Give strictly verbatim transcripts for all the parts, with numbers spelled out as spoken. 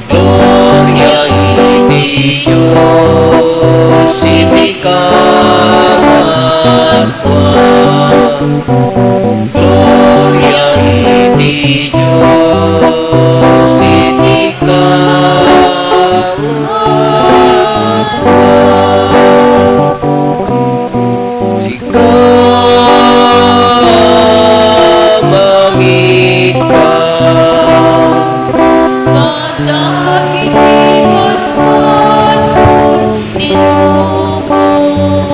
Gloria iti Dios iti kangatoan. Gloria iti Dios iti kangatoan. Sika, mangika. Kadagiti basbasol ti lubong.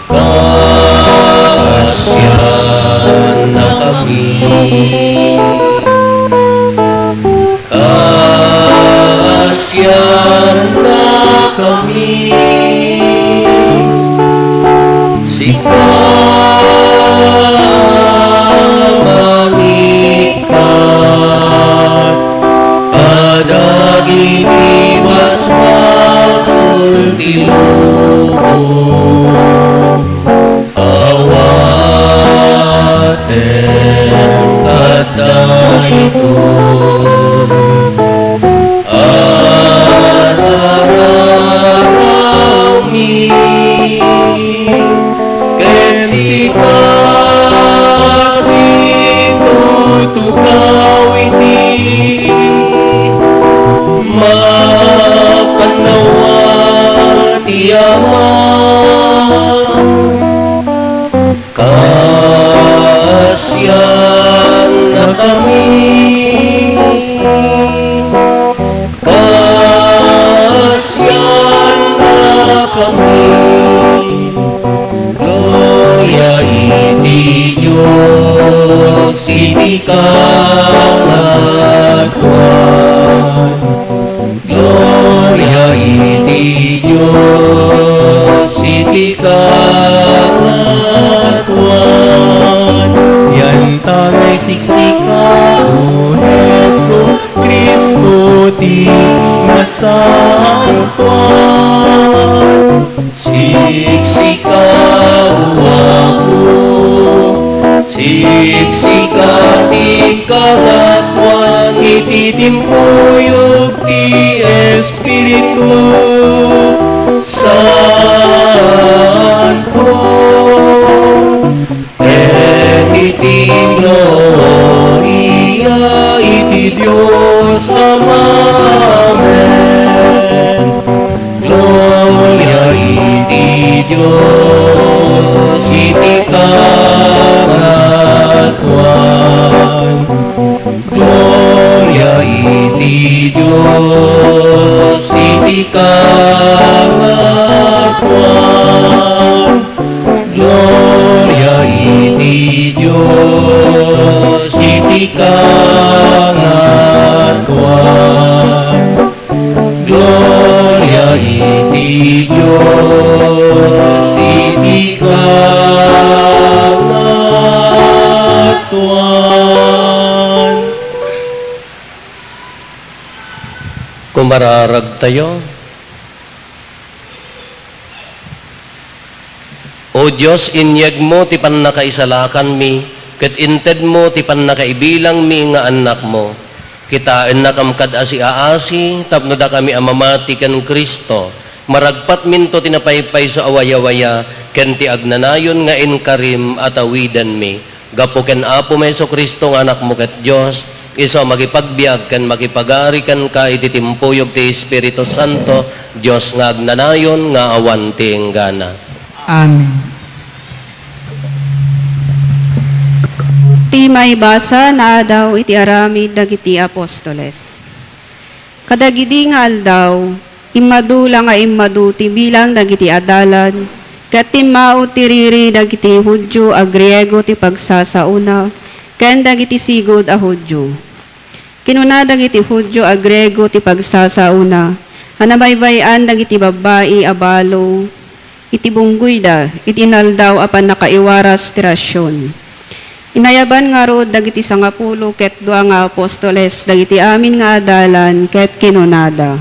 Kaasiannakami. Kaasiannakami. Sika, mangika. Kadagiti basbasol ti lubong. Awatem kadaytoy. Ararawmi ket sika situtugaw iti makannawan ti Ama. Kaasiannakami. Kaasiannakami. Gloria iti Dios iti kangatoan. Gloria iti Dios iti kangatoan. Yantangay siksika, O Jesu Cristo, ti nasantoan. Siksika, O Apo, siksika ti kangatoan iti timpuyog ti Espiritu Santo. Ket iti gloria iti Dios Ama. Amen. Gloria iti Dios iti kangatoan. Gloria iti Dios iti kangatoan. Gloria iti Dios iti kangatoan. Gloria iti Dios iti kangatoan. Kumararagtayo. O Dios, inyegmo ti pannakaisalakanmi, ket intedmo ti pannakaibilangmi nga annakmo. Kitaennakam kad asiaasi tapno dakami a mamati ken Cristo. Maragpatminto ti napaypayso a wayawaya ken ti agnanayon nga inkarim a tawidenmi. Gapu ken Apomi Jesu-Cristo nga Anakmo ket Dios, isu a makipagbiag ken makipagari kenka iti timpuyog ti Espiritu Santo, Dios nga agnanayon nga awan ti inggana. Amen. Ti maibasa naadaw iti aramid dagiti apostoles. Kadagidi nga aldaw, immadu la nga immadu ti bilang dagiti adalan, ket timmao ti riri dagiti Judio a Griego ti pagsasaona, ken dagiti sigud a Judio. Kinuna dagiti Judio a Griego ti pagsasaona a nabaybay-an dagiti babbai a balo iti bunggoyda iti inaldaw a pannakaiwaras ti rasion. Inayaban ngarud dagiti sangapulo ket dua nga apostoles dagiti amin nga adalan ket kinunada,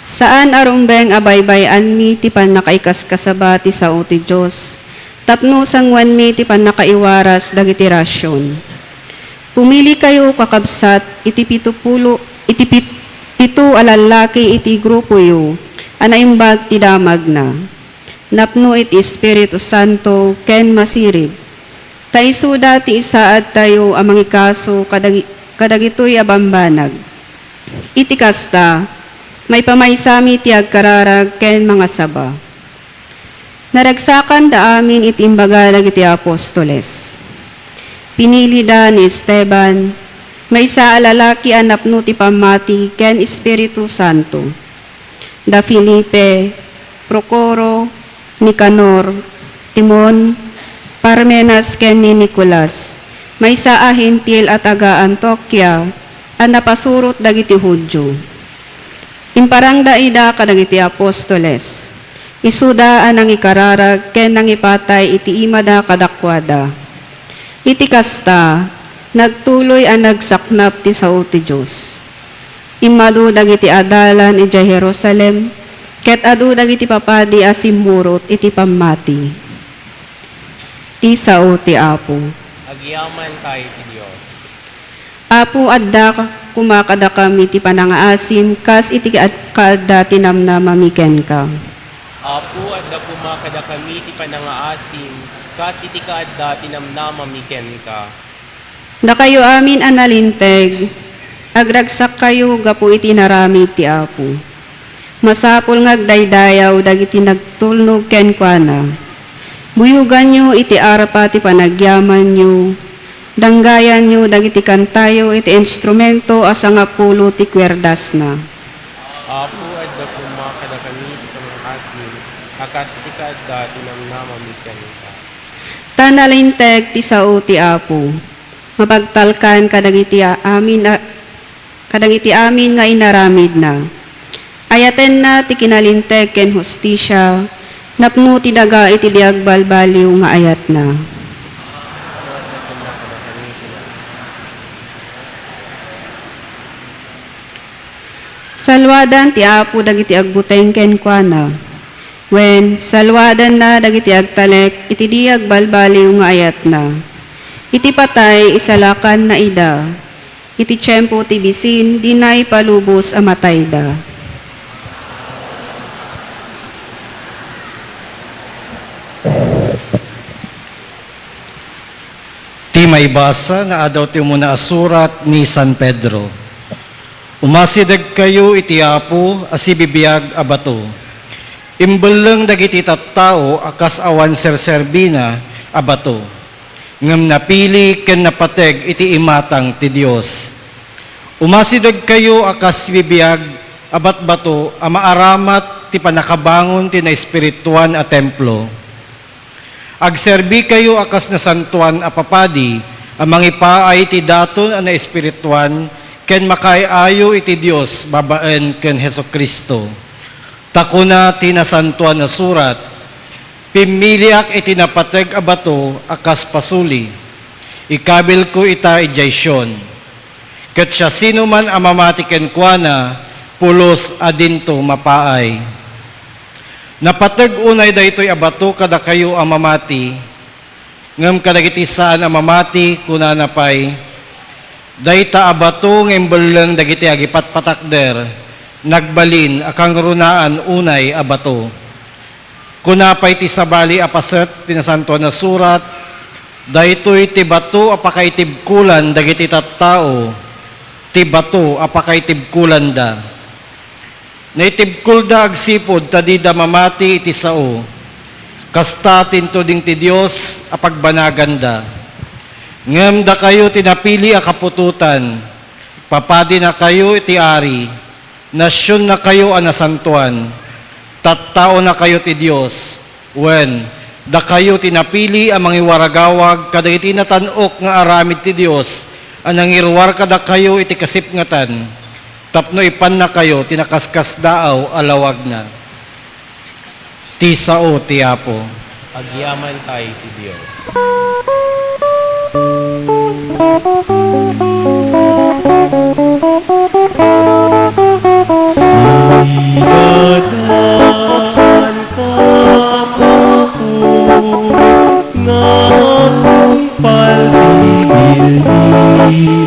"Saan a rumbeng a baybay-anmi ti pannakaikaskasaba ti sao ti Dios tapno sanguenmi ti pannakaiwaras dagiti rasion." Pumilikayo, kakabsat, iti pito pulo, iti pit-, pito a lallaki iti grupoyo a naimbag ti damagna, napno iti Espiritu Santo ken masirib, ta isuda ti isaadtayo a mangikaso kadagi-, kadagitoy a bambanag. Iti kasta, maipamaysami ti agkararag ken mangasaba. Naragsakanda amin iti imbaga dagiti apostoles. Pinilida ni Esteban, maysa a lalaki a napno ti pammati ken Espiritu Santo, da Felipe, Procoro, Nicanor, Timon, Parmenas ken ni Nicolas, maysa a Hentil a taga-Antiokia a napasurot dagiti Judio. Imparangda ida kadagiti apostoles. Isuda a nangikararag ken nangipatay iti imada kadakuada. Iti kasta, nagtuloy a nagsaknap ti sao ti Dios. Immadu dagiti adalan idiay Jerusalem, ket adu dagiti papadi a simmurot iti pammati. Ti sao ti Apo. Agyamankay ti Dios. Apo, adda koma kadakami ti panangaasim kas iti kaad-, kaadda ti namnamami kenka. Apo, adda koma kadakami ti panangaasim kas iti kaadda ti namnamami kenka. Dakayo amin a nalinteg, agragsakkayo gapu iti inaramid ti Apo. Masapul nga agdaydayaw dagiti nagtulnog kenkuana. Buyoganyo iti arpa ti panagyamanyo, danggayanyo dagiti kantayo iti instrumento a sangapulo ti kuerdasna. Apo, adda koma kadakami ti panangaasim a kas ti kaadda ti namnamami kenka. Ta nalinteg ti sao ti Apo. Mapagtalkan kadagiti a-, amin a-, kadagiti amin nga inaramidna. Ayatenna ti kinalinteg ken hustisia, napno ti daga iti di agbalbaliw nga ayatna. Saluadan ti Apo dagiti agbuteng kenkuana. Wen, saluadanna dagiti agtalek iti di agbalbaliw nga ayatna. Iti patay, isalakanna ida. Iti tiempo ti bisin, dina ipalubos a matayda. Ti maibasa nga adaw ti umuna a surat ni San Pedro. Umasidegkayo iti Apo a sibibiag a bato. Imbelleng dagiti tattao a kas awan serserbina a bato, ngem napili ken napateg iti imatang ti Dios. Umasidegkayo a kas bibiag a batbato a maaramat ti pannakabangon ti naespirituan a templo. Agserbikayo a kas nasantoan a papadi a mangipaay ti daton a naespirituan ken makaay-ayo iti Dios babaen ken Jesu-Cristo. Ta kuna ti Nasantoan a Surat, "Pimmiliak iti napateg a bato a kas pasuli. Ikabilko ita idiay Sion." Ket siasinoman a mamati kenkuana, pulos a dinto mapaay. Napateg unay daytoy a bato kadakayo a mamati, ngem kadagiti saan a mamati, kunana pay, "Dayta a bato nga imbelleng dagiti agipatpatakder, nagbalin a kangrunaan unay a bato." Kuna pay ti sabali a paset ti Nasantoan a Surat, "Daytoy ti bato a pakaitibkolan dagiti tattao, ti bato a pakaitibkolanda." Naitibkolda agsipud ta dida mamati iti sao. Kasta ti intuding ti Dios a pagbanaganda. Ngem dakayo ti napili a kaputotan, papadinakayo iti Ari, nasionnakayo a nasantoan, tattaonakayo ti Dios, wen, dakayo ti napili a mangiwaragawag kadagiti natan-ok nga aramid ti Dios a nangiruar kadakayo iti kasipngetan, tapno ipannakayo ti nakaskasdaaw a lawagna. Ti sao ti Apo. Agyamankay ti Dios. Sidadanka, Apo, nga agtungpal ti bilbil.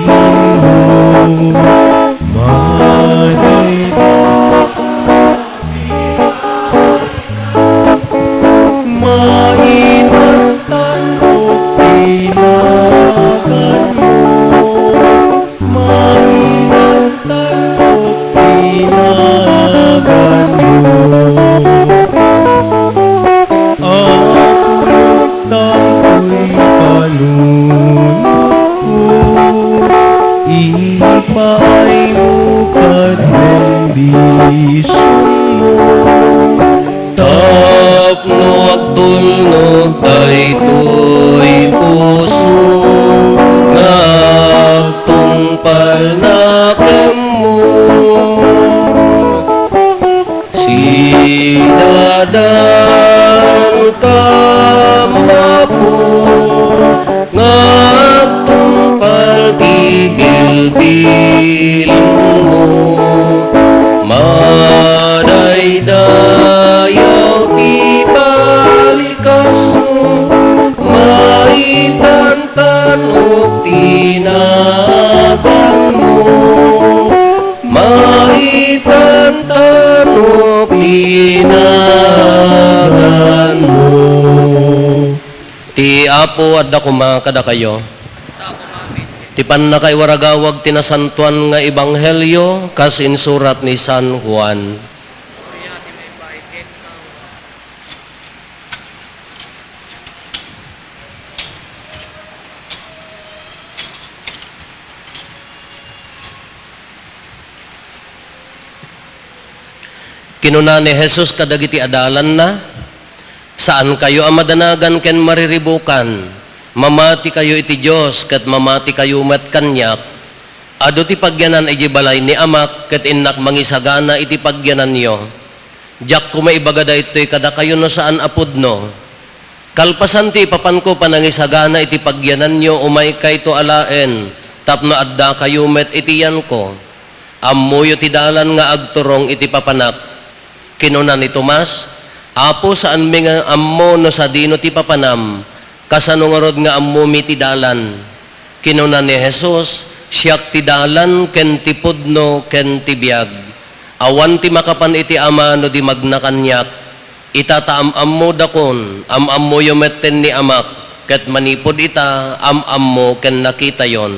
isunmo. Tapno agtulnog daytoy puso nga agtungpalna kenmo. Sida dayta, Apo, nga agtungpal ti bilbilinmo. Madaydayaw ti balikasmo, maitantanok ti naganmo. Maitantanok ti naganmo. Ti Apo adda koma kadakayo. Ti pannakaiwaragawag ti nasantoan nga ebanghelio kas insurat ni San Juan. Kinuna ni Jesus kadagiti adalanna, "Saankayo a madanagan ken mariribukan. Mamatikayo iti Dios ket mamatikayo met kaniak. Adu ti pagyanan idiay balay ni Amak ket innak mangisagana iti pagyananyo. Diak koma ibaga daytoy kadakayo no saan a pudno. Kalpasan ti ipapanko panangisagana iti pagyananyo, umaykayto alaen tapno addakayo met iti yanko. Ammoyo ti dalan nga agturong iti papanak." Kinuna ni Tomas, "Apo, saanmi nga ammo no sadino ti papanam. Kasano ngarud nga ammomi ti dalan?" Kinuna ni Jesus, "Siak ti dalan ken ti pudno ken ti biag. Awan ti makapan iti Ama no di magna kaniak. Ita ta am-ammodakon, am-ammoyo metten ni Amak, ket manipud ita, am-ammo ken nakitayon."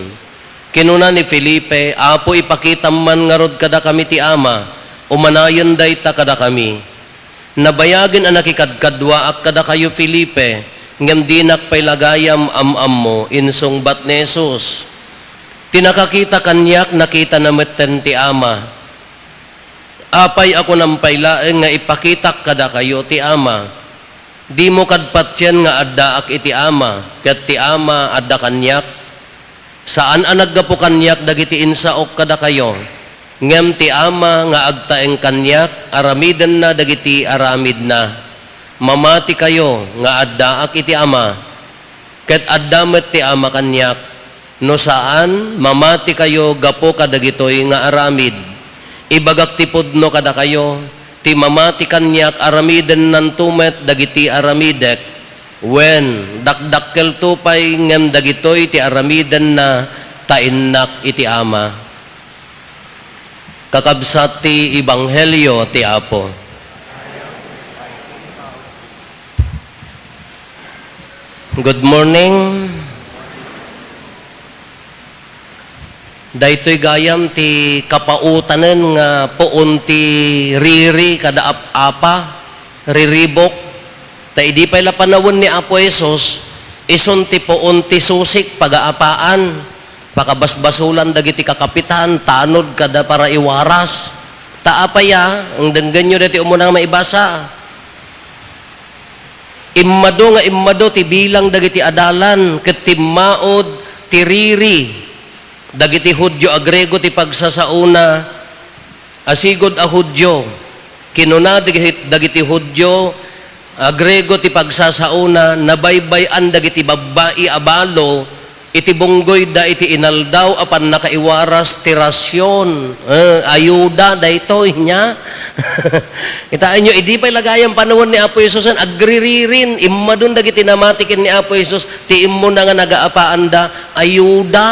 Kinuna ni Felipe, "Apo, ipakitam man ngarud kadakami ti Ama. Umanayen dayta kadakami." "Nabayagen a nakikadkaduaak kadakayo, Felipe, ngem dinak pay la gayam am-ammo," insungbat ni Jesus. "Ti nakakita kaniak, nakitana metten ti Ama. Apay a kunam pay laeng nga ipakitak kadakayo ti Ama? Dimo kad patien nga addaak iti Ama, ket ti Ama adda kaniak? Saan a naggapu kaniak dagiti insaok kadakayo, ngem ti Ama nga agtaeng kaniak, aramidenna dagiti aramidna. Mamatikayo nga addaak iti Ama, ket adda met ti Ama kaniak. No saan, mamatikayo gapu kadagitoy nga aramid. Ibagak ti pudno kadakayo, ti mamati kaniak, aramidennanto met dagiti aramidek. Wen, dakdakkelto pay ngem dagitoy ti aramidenna ta innak iti Ama." Kakabsat ti Ebanghelio ti Apo. Good morning. Daytoy gayam ti kapautanen nga puon ti riri kada ap-apa, riribok. Ta idi pay la panawen ni Apo Jesus, isun ti puon ti susik pagaapaan. Pakabasbasolan dagiti kakapitan, tanod kada paraiwaras. Ta apay a, ang denggenyo dati umuna nga maibasa. Immadu nga immadu ti bilang dagiti adalan ket timmaud ti riri. Dagiti Judio a Griego ti pagsasaona, asigud a Judio. Kinuna dagiti, dagiti Judio a Griego ti pagsasaona, nabaybay-an dagiti babbai a balo iti bunggoyda iti inaldaw a pannakaiwaras ti rasion. Eh, ayuda daytoy nia. Kitaenyo, idi pay la gayam panawen ni Apo Jesusen, agriririn, immadun dagiti namati ken ni Apo Jesus, ti immuna nga nagaapaanda, ayuda.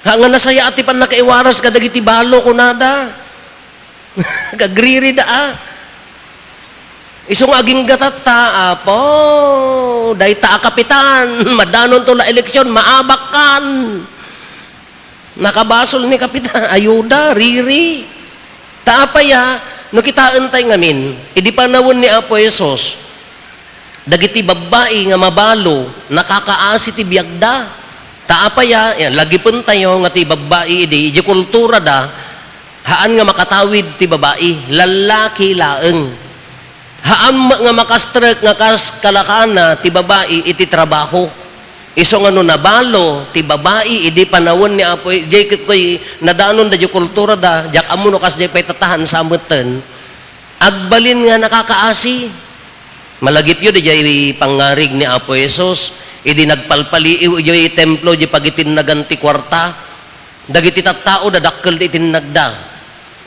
Ha, nga nasayaat ti pannakaiwaras kadagiti balo, kunada. Kagririda, a. Isu nga agingga tatta, Apo, dayta a kapitan, madanonto la eleksyon, maabakkan. Nakabasol ni kapitan, ayuda, riri. Ta apay a, no kitaentay ngamin, idi panawen ni Apo Jesus, dagiti babbai nga mabalo, nakakaasi ti biagda. Ta apay a, yan, lagipentayo nga ti babbai idi, idi kulturada, Haan nga makatawid ti babai, lallaki laeng. Haan met nga makastrek nga kas kalakana ti babai iti trabaho. Isu nga no nabalo ti babai idi panawen ni Apo, jay ket koy nadanon da jay kultura da, diak ammo no kas jay pay tatahan sa metten. Agbalin nga nakakaasi. Malagipyo da jay pangngarig ni Apo Jesus, idi nagpalpaliiw jay templo, jay pagitinnagan ti kuarta. Dagiti tattao, dadakkel ti itinnagda.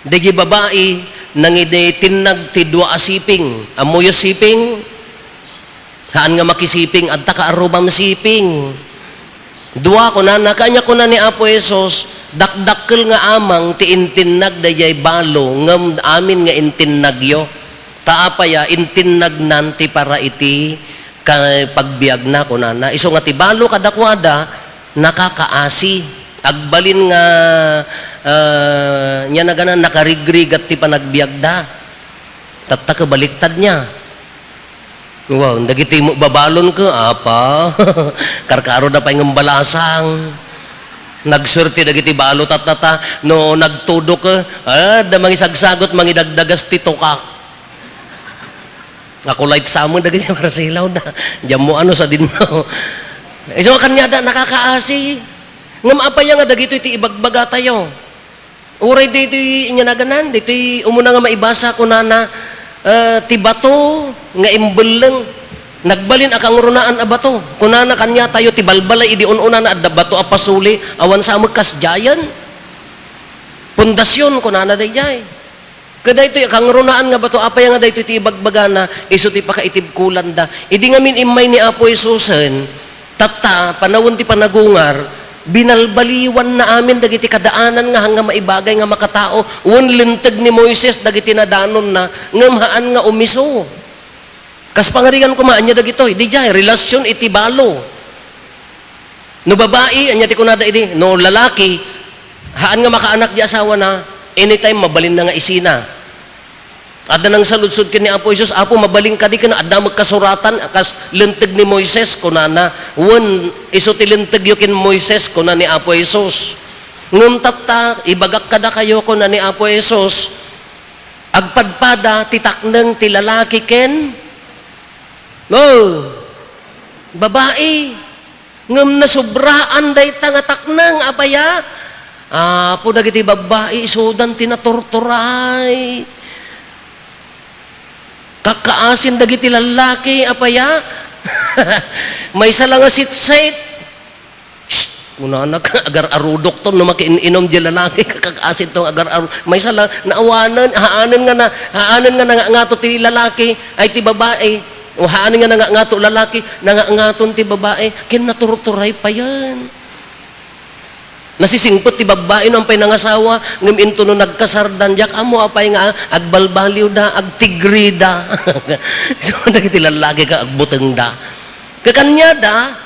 Dagiti babai, nangitinnag ti dua a siping. Ammoyo siping? Haan nga makisiping, adda ka arrubam siping. Dua, kunana, kanya kuna ni Apo Jesus, dakdakkel nga amang ti intinnag dayjay balo, ngem amin nga intinnagyo. Ta apaya, intinnagnan ti para iti ka-, pagbiagna, kunana. Isu nga ti balo kadakuada, nakakaasi. Agbalin nga, ah, nia nagana, nakarigrigat ti panagbiagda. Tatta, kabaliktad nia. Wow, dagiti mo-, babalon ko, apa? Karkaro da pay ngem balasang. Nagsuerte dagiti balo tatta, no nagtudok, ah, da mangisagsagot, mangidagdagas ti tukak. Ako light sa amin dagiti marasilaw da. Diyan mo ano sa dinno. Isu nga kaniada, nakakaasi. Ngem apay nga dagitoy ti ibagbagatayo? Uray ditoy inyanagan, ditoy umuna nga maibasa, kunana, eh, ti bato nga imbelleng, nagbalin a kangrunaan a bato. Kunana kaniatayo, ti balbalay idi un-unana adda bato a pasuli, awan sa amek kas giant. Pundasyon, kunana dayjay. Ket daytoy a kangrunaan nga bato, apay nga daytoy ti ibagbagana, isu ti pakaitibkolanda. Idi ngamin immay ni Apo Jesusen, tatta, panawen ti panagungar, binalbaliwanna amin dagiti kadaanan nga hanga maibagay nga makatao, wen linteg ni Moises dagiti nadanonna, ngem haan nga umisu. Kas pangarigan koma, ania dagitoy? Didiay, relasyon iti balo. No babai, ania ti kunada idi? No lalaki, haan nga makaanak di asawana, anytime mabalinna nga isina. Adda nangsaludsod ken ni Apo Jesus, "Apo, mabalin kadi ken adda met kasuratan a kas linteg ni Moises?" kunana. "Wen, isu ti lintegyo ken Moises," kuna ni Apo Jesus. "Ngem tatta, ibagak kadakayo," kuna ni Apo Jesus, "agpadpada ti takneng ti lalaki ken, no, babai." Ngem nasubraan dayta nga takneng, apay a? Apo, dagiti babbai, isudan ti naturturay. Kakkaasin dagiti lallaki, apay a? Maysa la nga sitsit. Shh! Kunana, agar-arudok to, no makiin-inom di lalaki, kakkaasin to, agar-aru-, maysa la, naawanen, haanen nga na, haanen nga nangangato ti lalaki, ay ti babai. O haanen nga nangangato lalaki, nangangaton ti babai, ken naturturay payen. Nasisingpet ti babbai no ampay nangasawa, ngem into no nagkasardan, diak ammo apay nga agbalbaliwda, agtigrida. So, dagiti lallaki ka agbutengda. Kakaniada,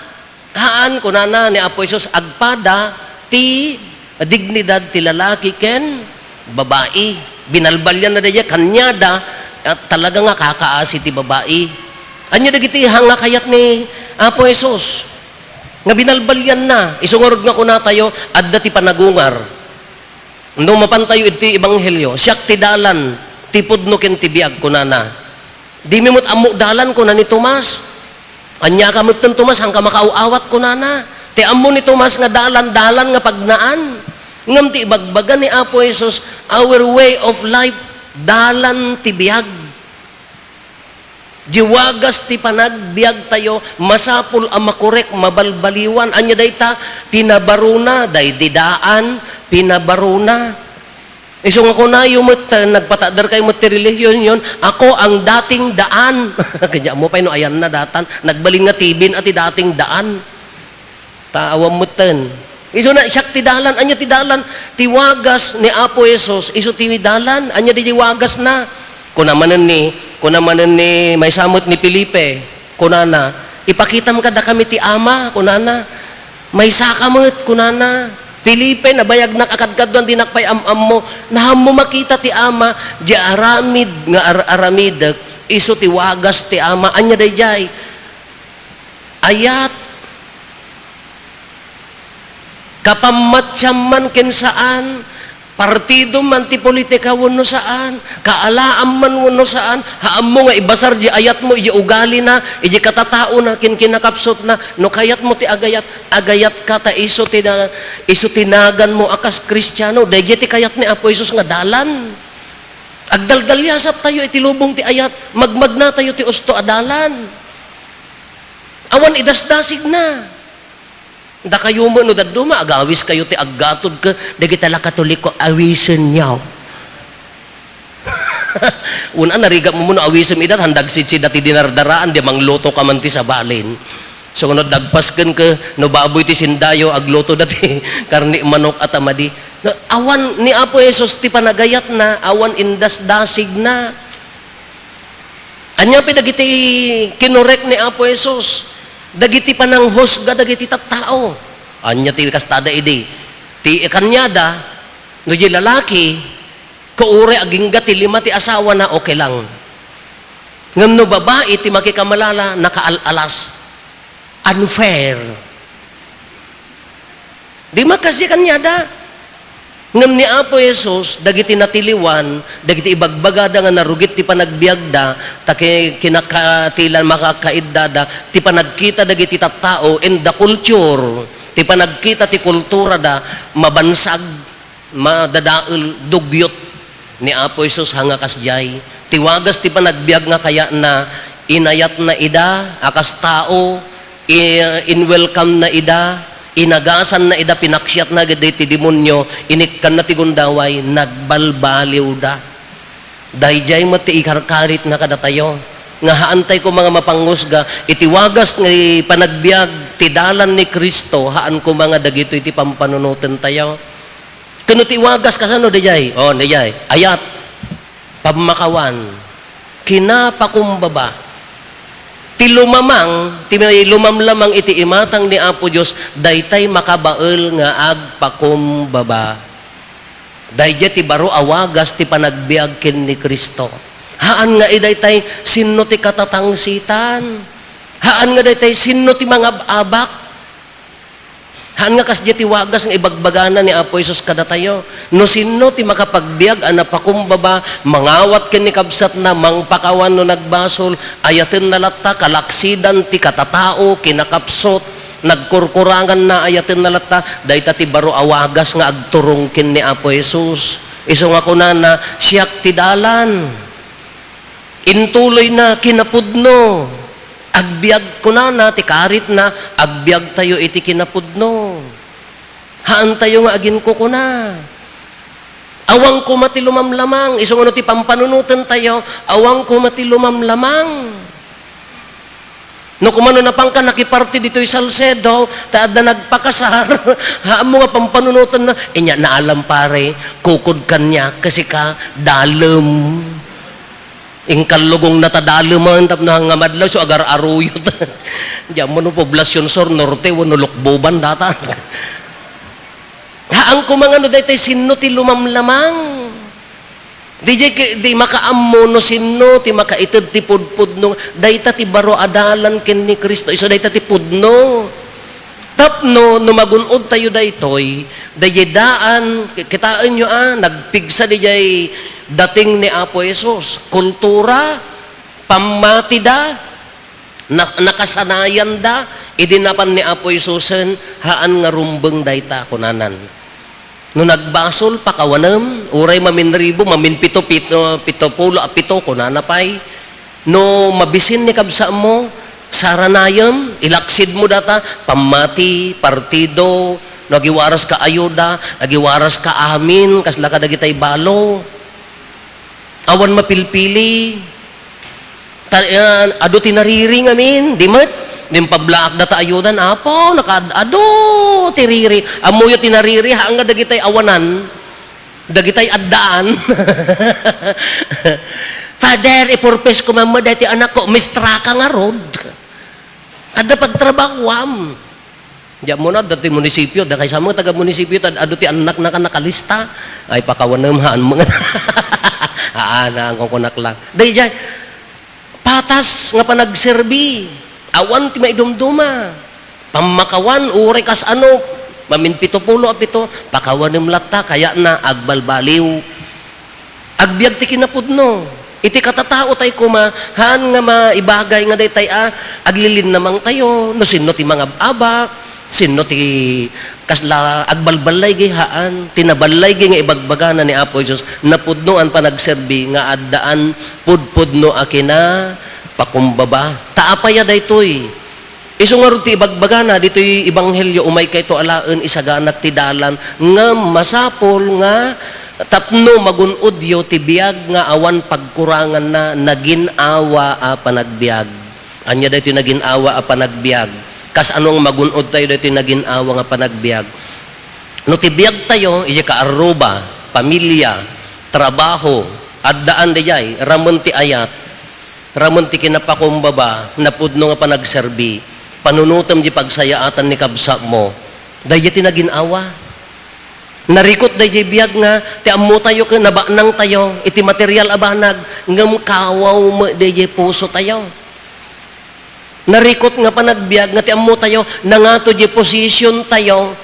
haan, kunana ni Apo Jesus, agpada ti dignidad ti lalaki ken babai. Binalbalianna daydiay, kaniada, at talaga nga kakaasi ti babai. Ania dagiti hanga kayat ni Apo Jesus nga binalbalianna? Isu ngarud nga kunatayo, adda ti panagungar. No mapantayo iti ebanghelio, "Siak ti dalan, ti pudno ken ti biag," kunana. Dimi met ammo dalan, kuna ni Tomas. Ania ka metten, Tomas, haanka makaaw-awat, kunana. Ti ammo ni Tomas nga dalan, dalan nga pagnaan. Ngem ti ibagbaga ni Apo Jesus, our way of life, dalan ti biag. Di wagas ti panagbiagtayo, masapul a makurek, mabalbaliwan. Ania dayta? Pinabaruna, daydi daan, pinabaruna. Isu nga kunayo met, eh, nagpatadder kayo met ti relihiyon yon, "Ako ang dating daan." Kanya mo pay no ayanna datan, nagbalin nga tibin a ti dating daan. Ta awan metten. Isu na, "Siak ti dalan." Ania ti dalan? Ti wagas ni Apo Jesus, isu ti dalan. Ania di wagas na? Kuna manen ni, kuna manen ni, maysa met ni Felipe, kunana, "Ipakitam kadakami ti Ama," kunana. "Maysaka met," kunana. "Felipe, nabayagnak a kadkaduan, dinak pay am-ammo." Nahammo makita ti Ama, di aramid nga ar-aramidek, isu ti wagas ti Ama. Ania daydiay? Ayat. Kapamatiam man ken saan, Partido man ti politika wenno saan, kaalaam man wenno saan, haanmo nga ibasar di ayatmo iti ugalina, iti katataona, ken kinakapsutna. No kayatmo ti agayat, agayatka ta isu ti na-, isu ti naganmo a kas Kristiano. Daydiay ti kayat ni Apo Jesus nga dalan. Agdaldaliasattayo iti lubong ti ayat, magmagnatayo ti usto a dalan. Awan idasdasigna. Dakayo met no dadduma, agawiskayo ti aggatod ket dagiti la Katoliko, awisenyo. Una, narigapmo no awisem ida, handagsidsida ti dinardaraan, di mangluto ka man ti sabalin. So, no dagpasken ket, no baboy ti sindayo, agluto da ti karni manok a tamadi. No, awan ni Apo Jesus ti panagayatna, awan indasdasigna. Ania pay dagiti kinorek ni Apo Jesus? Dagiti pananghusga dagiti tattao. Ania ti kastada idi? Ti kaniada, no di lalaki, ko uray agingga ti lima ti asawana, okay lang. Ngem no babai ti makikamalala, nakaal-alas. Unfair. Di makasdi kaniada. Ngem ni Apo Jesus, dagiti natiliwan, dagiti ibagbagada nga narugit ti panagbiagda, ta ki-, kinakatilan makakaiddada, ti panagkita dagiti tattao in the culture, ti panagkita ti kulturada, mabansag, madadael, dugyot ni Apo Jesus, ha nga kasdiay. Ti wagas ti panagbiag nga kayatna, inayatna ida a kas tao, i-, in-welcome na ida, inagasan na ida, pinaksiat na gid ti demonio, inikkan na ti gundaway, nagbalbaliw da. Daydiay met ti ikarkarit na kadatayo. Nga haan tay koma nga mapangusga, iti wagas nga panagbiag, ti dalan ni Cristo, haan koma nga dagitoy ti pampanunoten tayo. Kano ti wagas kasano daydiay? Oh, daydiay. Ayat. Pammakawan, kinapakumbaba. Ti lumamang, ti may lumamlamang iti imatang ni Apo Dios, daytay makabael nga agpakumbaba. Daydiay ti baro a wagas ti panagbiag ken ni Cristo. Haan nga idaytay sinno ti katatangsitan. Haan nga daytay sinno ti mangab-abak. Haan nga kasdiay ti wagas nga ibagbagana ni Apo Jesus kadatayo. No sinno ti makapagbiag a napakumbaba, mangawat ken ni kabsatna, mangpakawan no nagbasol, ayatenna latta, kalaksidan ti katatao, kinakapsut, nagkurkuranganna, ayatenna latta, dayta ti baro a wagas nga agturong ken ni Apo Jesus. Isu nga kunana, "Siak ti dalan." Intuloyna, kinapudno. Agbiag, kunana ti karitna, agbiagtayo iti kinapudno. Haantayo nga aginkukuna. Awan koma ti lumamlamang. Isu nga no ti pampanunotentayo, awan koma ti lumamlamang. No kumano napanka nakiparti ditoy Salcedo, ta adda nagpakasar, haanmo nga pampanunotenna, inya naalam pare, kukod kaniak, kasi ka, dalem. Inkallugongna ta dalemen tapno nga madlaw isu agar-aruyot. Diammo no Poblacion Sur, Norte, wenno Lukboban data. Haan koma nga no daytay sinno ti lumamlamang. Di, di, di makaammo no sinno ti makaited ti pudpudno. Dayta ti baro a dalan ken ni Cristo. Isu dayta ti pudno. Tapno no magun-od tayo daytoy, daydiay daan, ki-, kitaenyo a, nagpigsa daydiay dating ni Apo Jesus. Kultura, pammatida, na-, nakasanayanda, idi napan ni Apo Jesusen, haan nga rumbeng dayta, kunanan. No nagbasol, pakawanem, uray maminribo, maminpito, pito, pito pulo a pito, kunana pay. No mabisin ni kabsatmo, saranayem, ilaksidmo data, pammati, partido, no agiwaras ka ayuda, agiwaras ka amin, kasla kadagitay balo. Awan mapilpili. Ta-, eh, adu ti nariri ngamin, di met? Di pablaak data ayudan, Apo, nakaad-adu ti riri. Ammoyo ti nariri, haan nga dagitay awanan. Dagitay addaan. Father, ipurpes ko man mo daytoy anakko, mistraka ngarud. Adda pagtrabahuam. Diammo na, adda ti munisipyo, da kaysa mo taga munisipyo, tad adu ti annakna ken nakalista. Ay, pakawanem, haan mo nga. Haan, haan, kukunak lang. Daydiay, patas nga panagserbi. Awan ti maidumduma. Pammakawan, uray kas ano, Mamin pito pulo a pito, pakawanem latta, kayatna, agbalbaliw. Agbiag ti kinapudno. Iti katatao tay koma, haan nga maibagay nga daytay a, aglilinnamang tayo, no sinno ti mangab-abak, sinno ti kasla agbalballaygi, haan. Ti naballaygi nga ibagbagana ni Apo Jesus, napudnoan panagserbi nga addaan pudpudno a kinapakumbaba. Ta apay a daytoy? Isu ngarud ti ibagbagana ditoy ebanghelio, umay kayto alaen isaganak ti dalan, ngem masapul nga tapno magun-odyo ti biag nga awan pagkuranganna, nagin-awa a panagbiag. Ania daytoy nagin-awa a panagbiag? Kasano nga magun-od tayo daytoy nagin-awa nga panagbiag? No ti biag tayo, idiay kaarruba, pamilia, trabaho, addaan daydiay, ramen ti ayat, ramen ti kinapakumbaba, napudno nga panagserbi, panunutem di pagsayaatan ni kabsatmo, daydiay ti nagin-awa. Narikut daydiay biag nga ti ammo tayo ken nabanang tayo iti material a banag, ngem kawaw met daydiay puso tayo. Narikut nga panagbiag nga ti ammo tayo, nangato di position tayo,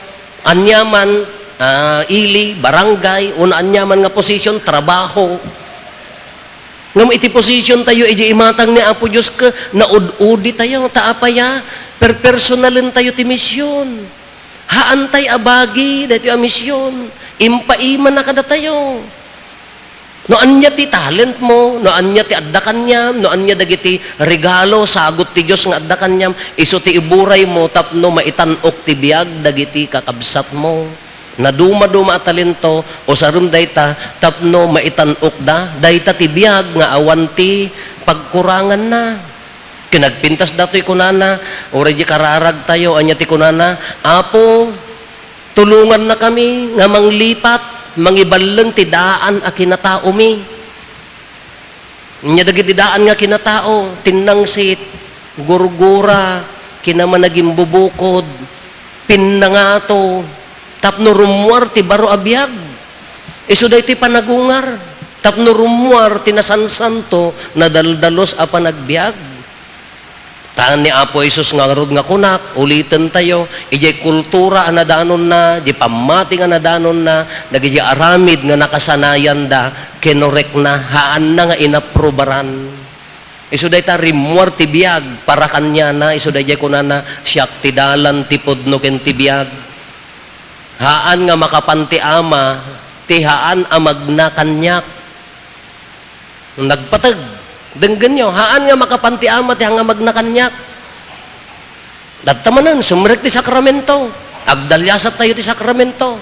aniaman, ah, ili, barangay, wenno aniaman nga position, trabaho. Ngem iti position tayo, iti imatang ni Apo Dios ket naud-udi tayo, ta apay a, perpersonalen tayo ti mision. Haan tay abagi daytoy a mision. Impaimana kadatayo. No ania ti talent mo, no ania ti adda kaniam, no ania dagiti regalo, sagut ti Dios nga adda kaniam, isu ti iburay mo tapno maitan-ok ti biag dagiti kakabsat mo. Nadumaduma a talento, usarem dayta tapno maitan-okda. Dayta ti biag nga awan ti pagkuranganna. Kinagpintas datoy kunana, uray di kararag tayo, ania ti kunana, "Apo, tulongannakami nga manglipat, mangiballeng ti daan a kinataomi." Ania dagiti daan nga kinatao, tinnangsit, gurgura, kinamanagimbubukod, pinnangato, tapno rummuar ti baro a biag. Isu daytoy panagungar, tapno rummuar ti nasansanto, nadaldalus a panagbiag. Ta ni Apo Jesus ngarud nga kunak, uliten tayo, idiay kultura a nadanonna, di pammati nga nadanonna, dagiti aramid nga nakasanayanda, kinurekna, haanna nga inaprubaran. Isu dayta rimmuar ti biag, para kaniana, isu daydiay kunana, "Siak ti dalan, ti pudno, ken ti biag. Haan nga makapan ti Ama, ti haan a magna kaniak." Nagpateg. Denggenyo, haan nga makapan ti Ama, ti haan nga magna kaniak. Dadta manen, sumrek ti sakramento. Agdaliasat tayo ti sakramento.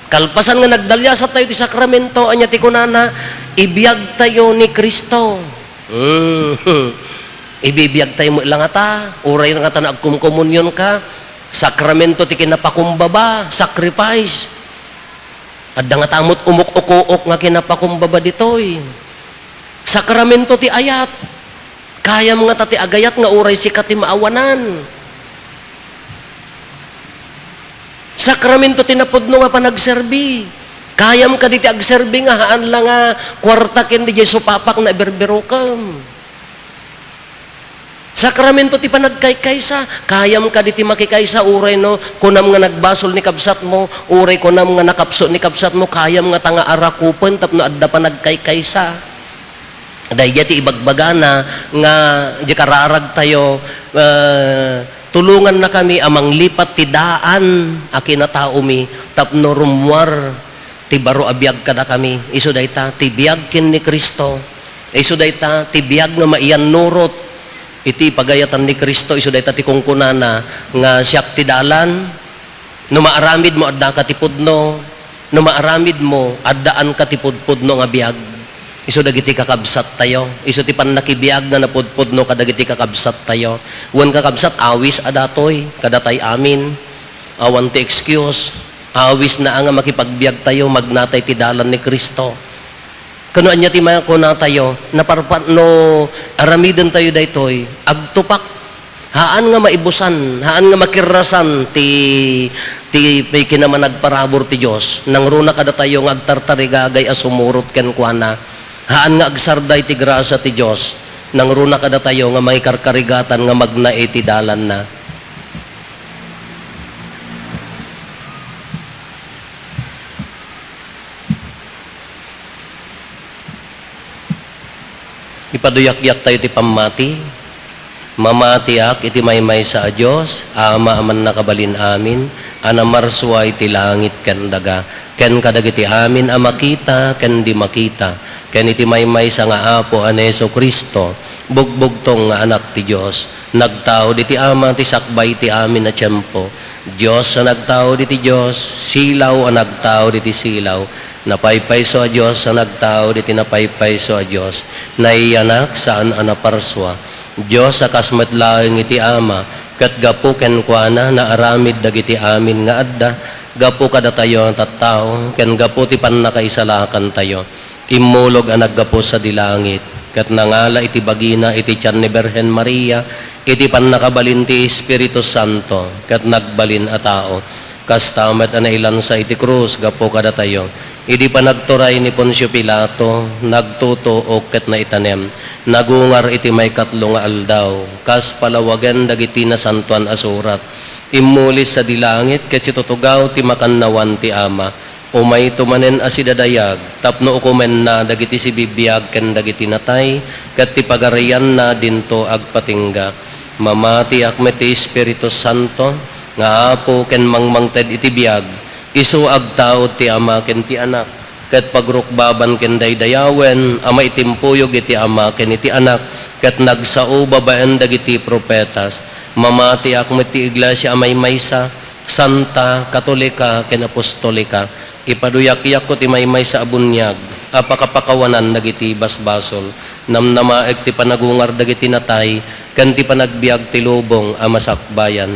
Kalpasan nga nagdaliasat tayo ti sakramento, ania ti kunana, "Ibiag tayo ni Cristo." Mm. Ibibiag tayo met la ngata, uray ngata nagkumkomunion ka, sakramento ti kinapakumbaba, sacrifice. Adda ngata met umuk-ukuok nga kinapakumbaba ditoy. Sakramento ti ayat. Kayam ngata ti agayat nga uray sika ti maawanan. Sakramento ti napudno nga panagserbi. Kayam kadi ti agserbi nga haan la nga kuarta ken diay supapak nga iberberokem. Sakramento ti panagkaykaysa. Kayam kadi ti makikaysa, uray no kunam nga nagbasol ni kabsatmo, uray kunam nga nakapso ni kabsatmo, kayam ngata nga arakupen tapno adda panagkaykaysa. Daydiay ti ibagbagana nga di kararag tayo, eh, tulongannakami a manglipat ti daan a kinataomi tapno rummuar ti baro a biag kadakami. Isu dayta ti biag ken ni Cristo. Isu dayta ti biag nga maiyannurot iti pagayatan ni Cristo. Isu dayta ti kunkunana nga, "Siak ti dalan." No maaramidmo, addaka ti pudno. No maaramidmo, addaanka ti pudpudno nga biag. Isu dagiti kakabsattayo. Isu ti pannakibiag nga napudpudno kadagiti kakabsattayo. Wen kakabsat, awis a datoy, kadatay amin. Awan ti excuse. Awisna a nga makipagbiagtayo, magnatay ti dalan ni Cristo. Kano ania ti makunatayo, naparpat no aramidentayo daytoy, agtupak. Haan nga maibusan, haan nga makirrasan ti, ti, ti kinamanagparabur ti Dios. Nangruna kadatayo nga agtartarigagay a sumurot kenkuana. Haan nga agsarday ti grasya ti Dios. Nangruna kadatayo nga mangikarkarigatan nga magna iti dalanna. Ipaduyakyak tayo ti pammati. Mamatiak iti maymaysa a Dios, Ama a mannakabalin amin, a namarsua iti langit ken daga, ken kadagiti amin a makita ken di makita, ken iti maymaysa nga Apo a ni Jesu-Cristo, bugbugtong nga Anak ti Dios, nagtaud iti Ama ti sakbay ti amin a tiempo, Dios a nagtaud iti Dios, silaw a nagtaud iti silaw, napaypayso a Dios a nagtaud iti napaypayso a Dios, naiyanak saan a naparsua. Dios a kas met laeng iti Ama, ket gapu kenkuana naaramid dagiti amin nga adda, gapu kadatayo a tattao, ken gapu ti pannakaisalakantayo. Immulog a naggapu sadi langit, ket nangala iti bagina iti tian ni Birhen Maria, iti pannakabalin ti Espiritu Santo, ket nagbalin a tao. Kasta met a nailansa iti krus gapu kadatayo. Idi panagturay ni Poncio Pilato, nagtutuok ket naitanem. Nagungar iti maikatlo nga aldaw, kas palawagen dagiti Nasantoan a Surat. Immuli sadi langit ket situtugaw ti makannawan ti Ama. Umayto manen a sidadayag tapno ukomenna dagiti sibibiag ken dagiti natay, ket ti pagarianna dinto agpatingga. Mamatiak met ti Espiritu Santo nga Apo ken mangmangted iti biag, isu agtaud ti Ama ken ti Anak, ket pagrukbaban ken daydayawen a maitimpuyog iti Ama ken iti Anak, ket nagsao babaen dagiti profetas. Mamatiak met ti Iglesia a maymaysa, Santa, Katolika, ken Apostolika, ipaduyakyak ti maymaysa a buniag a pakapakawanan dagiti basbasol. Namnamaek ti panagungar dagiti natay ken ti panagbiag ti lubong a masakbayan.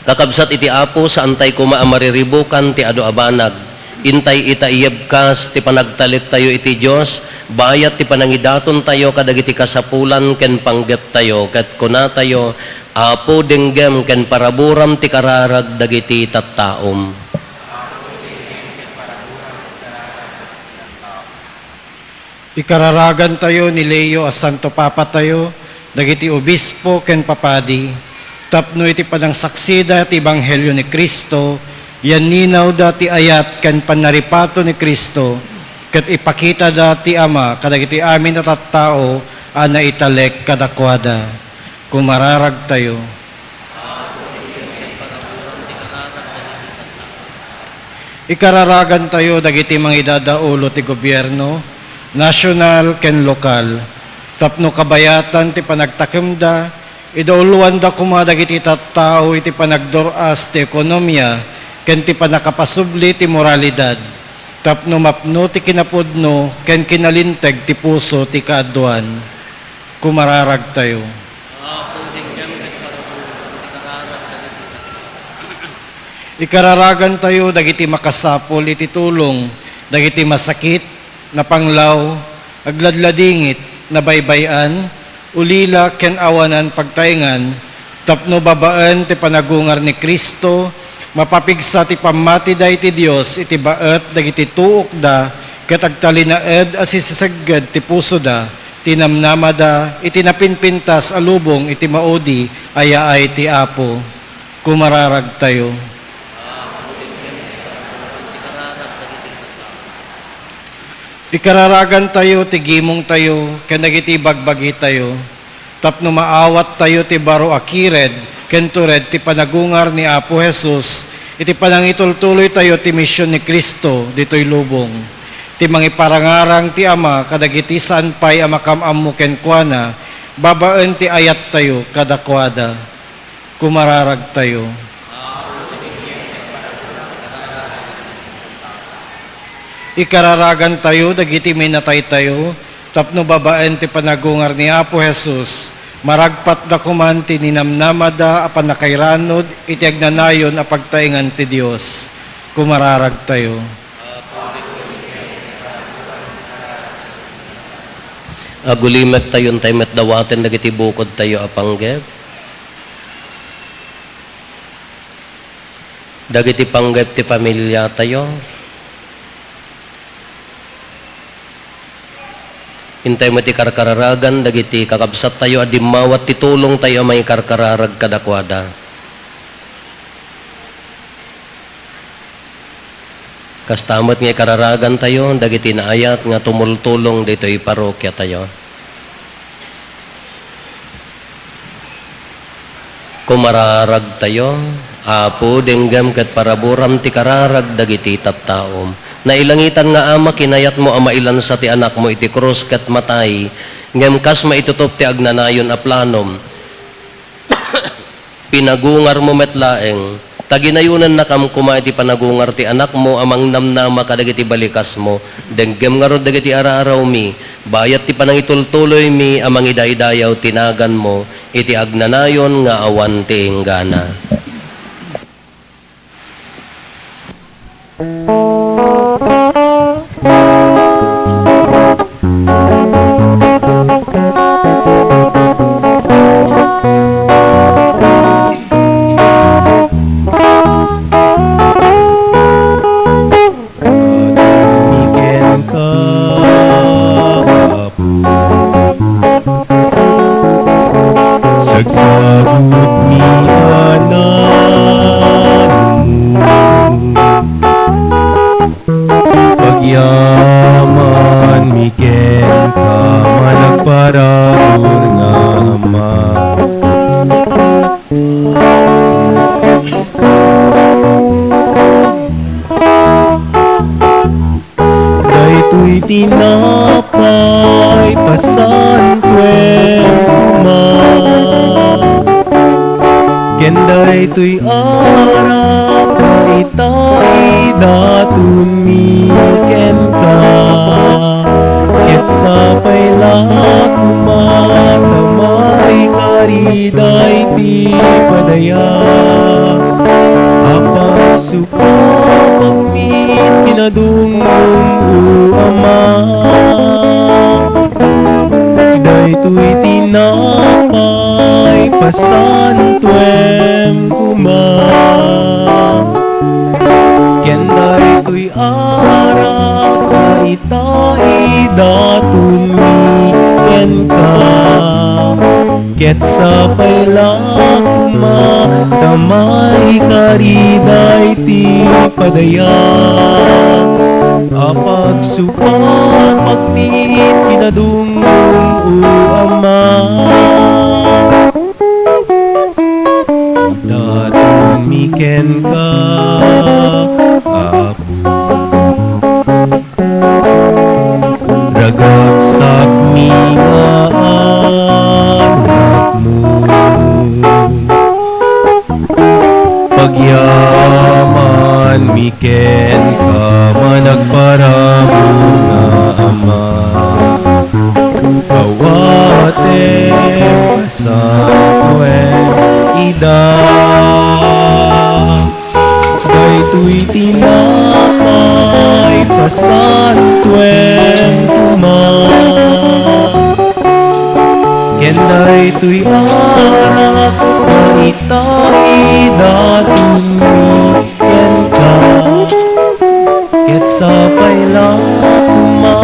Kakabsat iti Apo, saantay koma a mariribukan ti adu a banag. Intay ita iyebkas ti panagtalektayo iti Dios, bayat ti panangidatontayo kadagiti kasapulan ken panggeptayo, ket kunatayo, Apo, denggem ken paraburam ti kararag dagiti tattaom. Ikararagantayo ni Leo a Santo Papatayo, dagiti obispo ken papadi, tapno iti panangsaksida ti ebanghelio ni Cristo, yanninawda ti ayat ken pannaripato ni Cristo, ket ipakitada ti Ama kadagiti amin a tattao a naitalek kadakuada. Kumararagtayo. Ikararagantayo dagiti mangidadaulo ti gobierno, nasional ken lokal, tapno kabayatan ti panagtakemda, idauloanda koma dagiti tattao iti panagdur-as ti ekonomia ken ti pannakapasubli ti moralidad, tapno mapno ti kinapudno ken kinalinteg ti puso ti kaaduan. Kumararagtayo. Apo, denggem ket paraburam ti kararag dagiti tattao. Ikararagantayo dagiti makasapul iti tulong, dagiti masakit, napanglaw, agladladingit, nabaybay-an, ulila ken awanan pagtaengan, tapno babaen ti panagungar ni Cristo, mapapigsa ti pammatida iti Dios iti baet dagiti tuokda ket agtalinaed a sisisegged ti pusoda, ti namnamada iti napinpintas a lubong iti maudi a yaay ti Apo. Kumararagtayo. Ikararagantayo ti gimongtayo ken dagiti bagbagitayo, tapno maawattayo ti baro a kired ken tured ti panagungar ni Apo Jesus iti panangitultuloytayo ti mision ni Cristo ditoy lubong. Ti mangiparangarang ti Ama kadagiti saan pay a makam-ammo kenkuana babaen ti ayattayo kadakuada. Kumararagtayo. Ikararagantayo dagiti minataytayo tapno babaen ti panagungar ni Apo Jesus, maragpatda koman ti ninamnamada a pannakairanod iti agnanayon a pagtaengan ti Dios. Kumararagtayo. Agulimektayo intay met dawaten dagiti bukodtayo a panggep. Dagiti panggep ti familiatayo. Intay met ikarkararagan dagiti kakabsattayo a dimmawat ti tulongtayo a mangikarkararag kadakuada. Kasta met nga ikararagantayo dagiti naayat nga tumultulong ditoy parokiatayo. Kumararagtayo, Apo, denggem ket paraburam ti kararag dagiti tattaom. Nailangitan nga Ama, kinayatmo a mailansa ti Anakmo iti krus ket matay, ngem kas maitutup ti agnanayon a planom, pinagungarmo met laeng. Ta ginayonannakam koma iti panagungar ti Anakmo a mangnamnama kadagiti balikasmo. Denggem ngarud dagiti ar-arawmi, bayat ti panangitultuloymi a mangidaydayaw ti naganmo iti agnanayon nga awan ti inggana. Adanmi kenka, Apo. Sagsagutmi a naganmo. Pagyamanmi kenka, managparabur nga Ama. Daytoy tinapay, pasantoem koma. Ken daytoy arak nga ita idatonmi kenka. Ket sapay la koma ta maikari daytoy padaya. Apagsu- Papagmit kinadungngom, O Ama. Daytoy tinapay, pasantoem koma. Ken daytoy arak nga ita idatonmi kenka. Ket sapay la koma ta maikari daytoy padaya. Apagsu- Papagmit kinadungngom, O Ama. Idatonmi kenka, Apo. Ragagsakmi nga anakmo. Pagyamanmi kenka, managparabur nga Ama. Awatem, pasantoem ida. Daytoy tinapay, pasantoem koma. Ken daytoy arak nga ita idatonmi kenka. Ket sapay la koma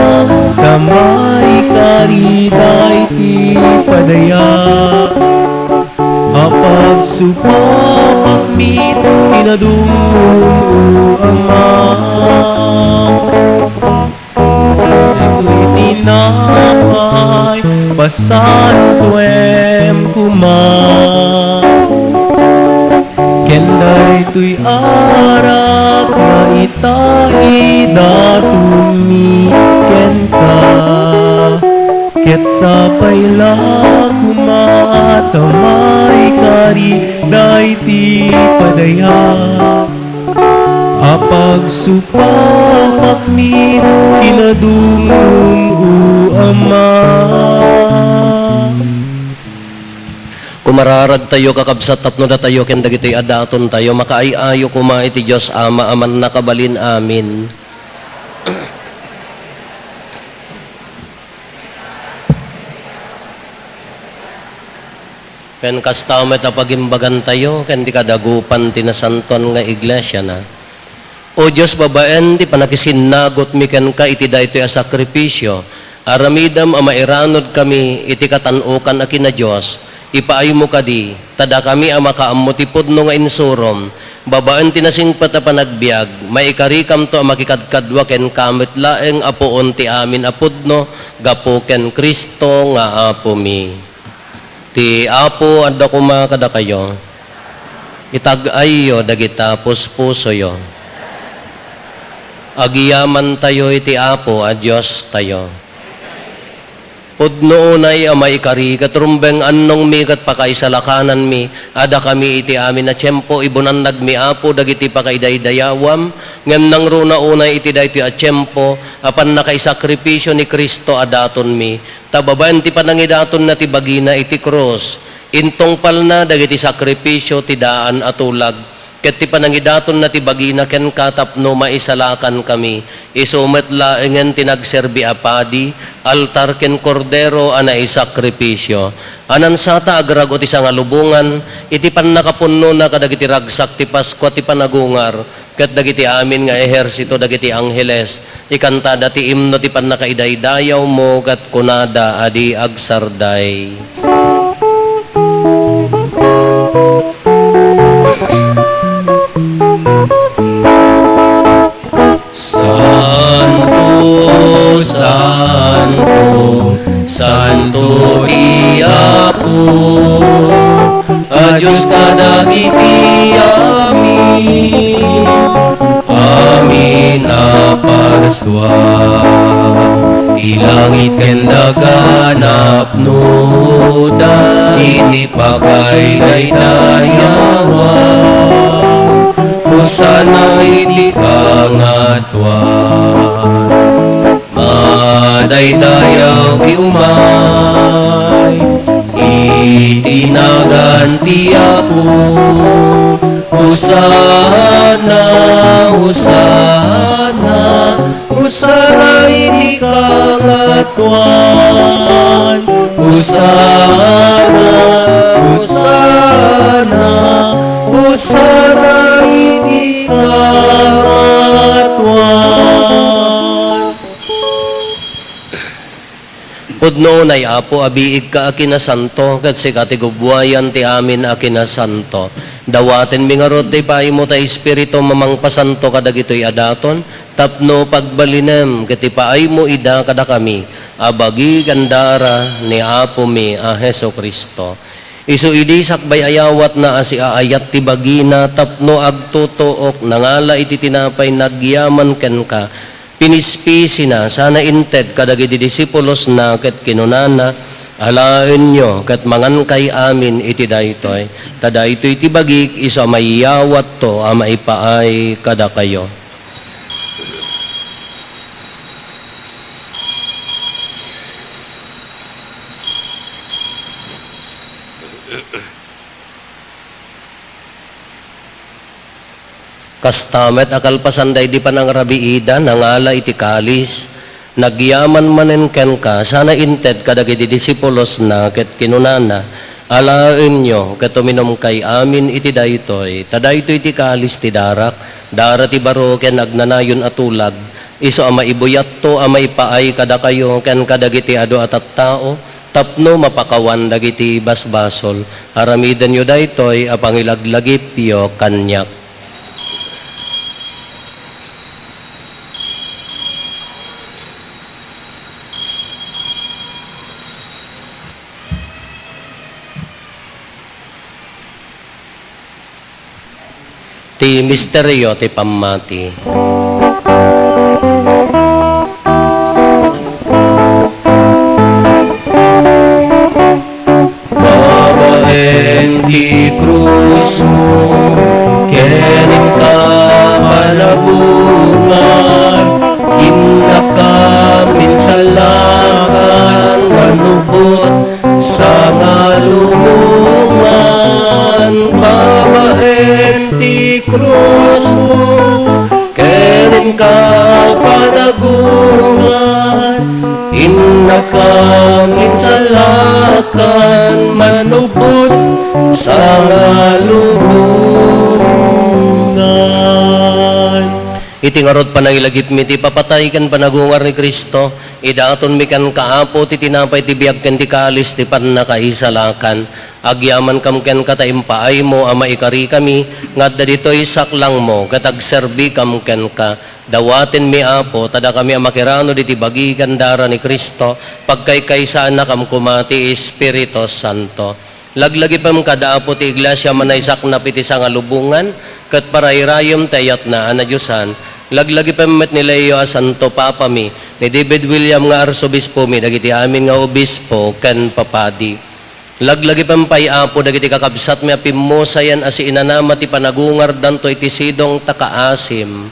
ta maikari daytoy padaya. Apagsu- Papagmit kinadungngom, O Ama. Daytoy tinapay, pasantoem koma. Ken daytoy arak nga ita idatonmi kenka. Ket sapay la koma ta maikari daytoy padaya. Apagsu- Papagmit kinadungngom, O Ama. Kumararagtayo, kakabsat, tapno datayo ken dagitoy a datontayo makaay-ayo koma iti Dios Ama a Mannakabalin. Amin. Ken kasta met a pagimbagantayo ken ti kadagupan ti nasantoan nga iglesiana. O Dios, babaen ti pannakisinnagutmi kenka iti daytoy a sakrifisio, aramidem a mairanudkami iti katan-okan a kina-Dios, ipaaymo kadi, ta dakami a makaammo ti pudno nga insurom, babaen ti nasingpet a panagbiag, maikarikamto a makikadkadua kenka met laeng a puon ti amin a pudno gapu ken Cristo nga Apomi. Ti Apo adda koma kadakayo. Itag-ayyo dagita puspusoyo. Agyamantayo iti Apo a Diostayo. Pudno unay a maikari ket rumbeng annongmi ket pakaisalakananmi a dakami iti amin a tiempo ibunannagmi, Apo, dagiti pakaidaydayawam, ngem nangruna unay iti daytoy a tiempo a pannakaisakripisio ni Cristo a datonmi, ta babaen ti panangidatonna ti bagina iti krus, intungpalna dagiti sakripisio ti daan a tulag, ket ti panangidatonna ti bagina kenka tapno maisalakankami. Isu met laengen ti nagserbi a padi, altar ken kordero a naisakripisio. A nansata agrago ti sangalubongan iti pannakapunnona kadagiti ragsak ti Paskua ti panagungar, ket dagiti amin nga ehersito dagiti angheles, ikantada ti imno ti pannakaidaydayawmo ket kunada a di agsarday. Santo, santo, santo ti Apo a Dios kadagiti amin, amin a parsua. Ti langit ken daga napnoda iti pakaidaydayawan. Hosanna iti kangatoan. Madaydayaw ti umay iti nagan ti Apo. Hosanna, Hosanna, Hosanna iti kangatoan. Hosanna, Hosanna, Hosanna iti kangatoan. Pudno unay, Apo, a biigka a kinasanto, ket sika ti gubbuayan ti amin a kinasanto. Dawatenmi ngarud ti ipaaymo ta Espiritu a mangpasanto kadagitoy a daton, tapno pagbalinem ket ipaaymo ida kadakami a bagi ken dara ni Apomi a Jesu-Cristo. Isu idi sakbay a yawatna a siaayat ti bagina tapno agtutuok, nangala iti tinapay, nagyaman kenka, pinispisina, sana inted kadagiti disipulosna ket kinunana, "Alaenyo ket mangankay amin iti daytoy, ta daytoy ti bagik isu a maiyawatto a maipaay kadakayo." Kasta met a kalpasan daydi panangrabiida, nangala iti kalis, nagyaman manen kenka, sana inted kadagiti disipulosna ket kinunana, "Alaenyo ket uminumkay amin iti daytoy, ta daytoy ti kalis ti darak, dara ti baro ken agnanayon a tulag, isu a maibuyatto a maipaay kadakayo ken kadagiti adu a tattao, tapno mapakawan dagiti basbasol. Aramidenyo daytoy a pangilaglagipyo kaniak." Ti misterio ti pammati. Babaen ti krusmo ken inka panagungar, innaka minsalakan manupot sangalubongan. Babaen ti krusmo ken inka panagungar, innaka minsalakan manupot sangalubongan. Iti ngarud panangilagipmi ti ipapatay ken panagungar ni Cristo, idatonmi kenka, Apo, ti tinapay ti biag ken ti kalis ti pannakaisalakan. Agyamankam kenka ta impaaymo a maikarikami nga adda ditoy saklangmo ket agserbikam kenka. Dawatenmi, Apo, ta dakami a makiranud iti bagi ken dara ni Cristo, pagkaykaysaannakam koma ti Espiritu Santo. Laglagipem kad Apo ti Iglesia a naisaknap iti sangalubongan, ket parairayem ti ayatna a nadiosan. Laglagipem met ni Leo a Santo Papami, ni David William nga Arsobispomi, dagiti amin nga obispo ken papadi. Laglagipem pay, Apo, dagiti kakabsatmi a pimmusayan a siinanama ti panagungardanto iti sidong ta kaasim.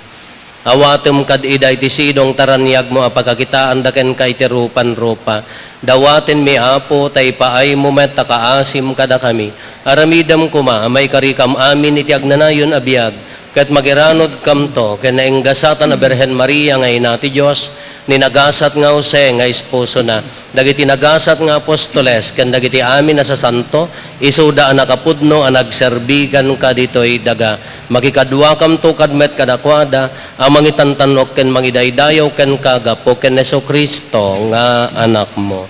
Awatem kad ida iti sidong ta raniagmo a pakakitaanda kenka iti rupan-rupa. Dawatenmi, Apo, ta ipaaymo met ta kaasim kadakami. Aramidem koma a maikarikam amin iti agnanayon a biag, ket magiranudkamto ken nainggasatan a Birhen Maria nga Ina ti Dios, ni nagasat nga Jose nga esposona, dagiti nagasat nga apostoles, ken dagiti amin a sasanto, isuda a nakapudno a nagserbi kenka ditoy daga. Makikaduakamto kad met kadakuada a mangitantan-ok ken mangidaydayaw kenka gapu ken Jesu-Cristo nga Anakmo.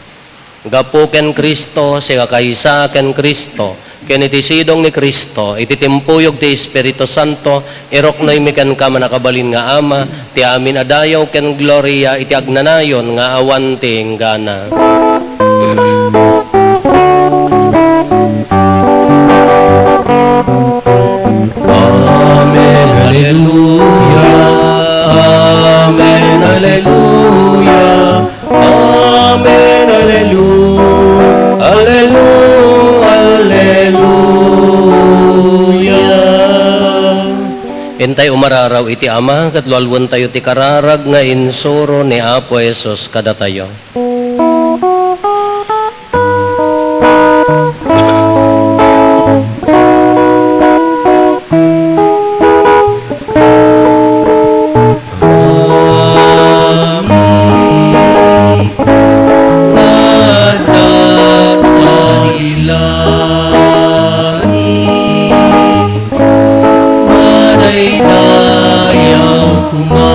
Gapu ken Cristo, sikakaysa ken Cristo, ken iti sidong ni Cristo, iti timpuyog ti Espiritu Santo, iruknoymi kenka, mannakabalin nga Ama, ti amin a dayaw ken gloria iti agnanayon nga awan ti inggana. Amen. Alleluia. Amen. Alleluia. Amen. Alleluia. Alleluia. Intay umararaw iti Ama, ket lualuentayo ti kararag nga insuro ni Apo Jesus kadatayo. Madaydayaw koma,